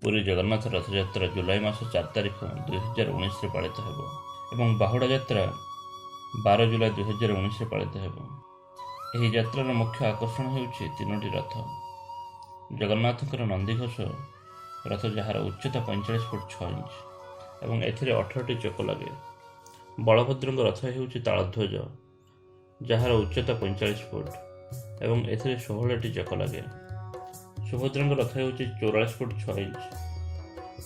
ପୁରୀ ଜଗନ୍ନାଥ ରଥଯାତ୍ରା ଜୁଲାଇ ମାସ 4 ତାରିଖ 2019ରେ ପାଳିତ ହେବ ଏବଂ ବାହୁଡ଼ା ଯାତ୍ରା 12 ଜୁଲାଇ 2019ରେ ପାଳିତ ହେବ। ଏହି ଯାତ୍ରାର ମୁଖ୍ୟ ଆକର୍ଷଣ ହେଉଛି ତିନୋଟି ରଥ। ଜଗନ୍ନାଥଙ୍କର ନନ୍ଦିଘୋଷ ରଥ, ଯାହାର ଉଚ୍ଚତା 45 ଫୁଟ 6 ଇଞ୍ଚ ଏବଂ ଏଥିରେ 18ଟି ଚକ ଲାଗେ। ବଳଭଦ୍ରଙ୍କ ରଥ ହେଉଛି ତାଳଧ୍ୱଜ, ଯାହାର ଉଚ୍ଚତା 45 ଫୁଟ ଏବଂ ଏଥିରେ 16ଟି ଚକ ଲାଗେ। ସୁଭଦ୍ରାଙ୍କ ରଥ ହେଉଛି 44 ଫୁଟ 6 ଇଞ୍ଚ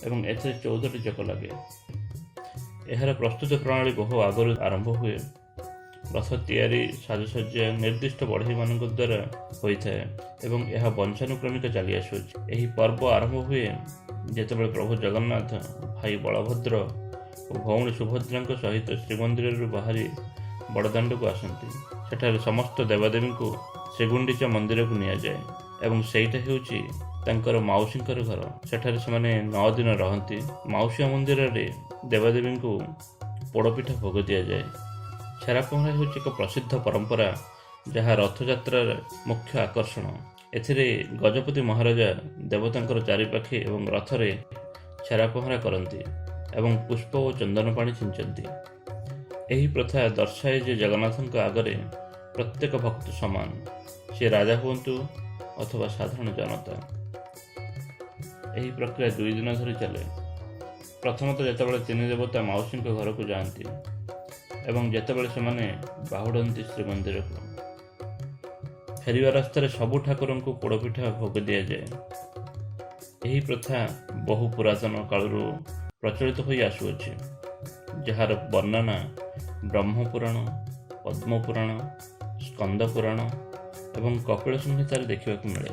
ଏବଂ ଏଥିରେ 14ଟି ଚକ ଲାଗେ। ଏହାର ପ୍ରସ୍ତୁତ ପ୍ରଣାଳୀ ବହୁ ଆଗରୁ ଆରମ୍ଭ ହୁଏ। ରଥ ତିଆରି ସାଜସଜ୍ଜା ନିର୍ଦ୍ଦିଷ୍ଟ ବଢ଼େଇମାନଙ୍କ ଦ୍ୱାରା ହୋଇଥାଏ ଏବଂ ଏହା ବଂଶାନୁକ୍ରମିକ ଚାଲି ଆସୁଅଛି। ଏହି ପର୍ବ ଆରମ୍ଭ ହୁଏ ଯେତେବେଳେ ପ୍ରଭୁ ଜଗନ୍ନାଥ ଭାଇ ବଳଭଦ୍ର ଓ ଭଉଣୀ ସୁଭଦ୍ରାଙ୍କ ସହିତ ଶ୍ରୀମନ୍ଦିରରୁ ବାହାରି ବଡ଼ଦାଣ୍ଡକୁ ଆସନ୍ତି। ସେଠାରେ ସମସ୍ତ ଦେବାଦେବୀଙ୍କୁ ଶ୍ରୀଗୁଣ୍ଡିଚା ମନ୍ଦିରକୁ ନିଆଯାଏ ଏବଂ ସେଇଟା ହେଉଛି ତାଙ୍କର ମାଉସୀଙ୍କର ଘର। ସେଠାରେ ସେମାନେ 9 ଦିନ ରହନ୍ତି। ମାଉସୀ ମନ୍ଦିରରେ ଦେବାଦେବୀଙ୍କୁ ପୋଡ଼ପିଠା ଭୋଗ ଦିଆଯାଏ। ଛେରା ପହଁରା ହେଉଛି ଏକ ପ୍ରସିଦ୍ଧ ପରମ୍ପରା, ଯାହା ରଥଯାତ୍ରାର ମୁଖ୍ୟ ଆକର୍ଷଣ। ଏଥିରେ ଗଜପତି ମହାରାଜା ଦେବତାଙ୍କର ଚାରିପାଖେ ଏବଂ ରଥରେ ଛେରା ପହଁରା କରନ୍ତି ଏବଂ ପୁଷ୍ପ ଓ ଚନ୍ଦନ ପାଣି ଛିଞ୍ଚନ୍ତି। ଏହି ପ୍ରଥା ଦର୍ଶାଏ ଯେ ଜଗନ୍ନାଥଙ୍କ ଆଗରେ ପ୍ରତ୍ୟେକ ଭକ୍ତ ସମାନ, ସେ ରାଜା ହୁଅନ୍ତୁ ଅଥବା ସାଧାରଣ ଜନତା। ଏହି ପ୍ରକ୍ରିୟା 2 ଦିନ ଧରି ଚାଲେ। ପ୍ରଥମତଃ ଯେତେବେଳେ ତିନି ଦେବତା ମାଉସୀଙ୍କ ଘରକୁ ଯାଆନ୍ତି ଏବଂ ଯେତେବେଳେ ସେମାନେ ବାହୁଡ଼ନ୍ତି ଶ୍ରୀମନ୍ଦିରକୁ। ଫେରିବା ରାସ୍ତାରେ ସବୁ ଠାକୁରଙ୍କୁ ପୋଡ଼ପିଠା ଭୋଗ ଦିଆଯାଏ। ଏହି ପ୍ରଥା ବହୁ ପୁରାତନ କାଳରୁ ପ୍ରଚଳିତ ହୋଇ ଆସୁଅଛି, ଯାହାର ବର୍ଣ୍ଣନା ବ୍ରହ୍ମପୁରାଣ, ପଦ୍ମପୁରାଣ, ସ୍କନ୍ଦ ପୁରାଣ ଏବଂ କପିଳ ସଂହିତାରେ ଦେଖିବାକୁ ମିଳେ।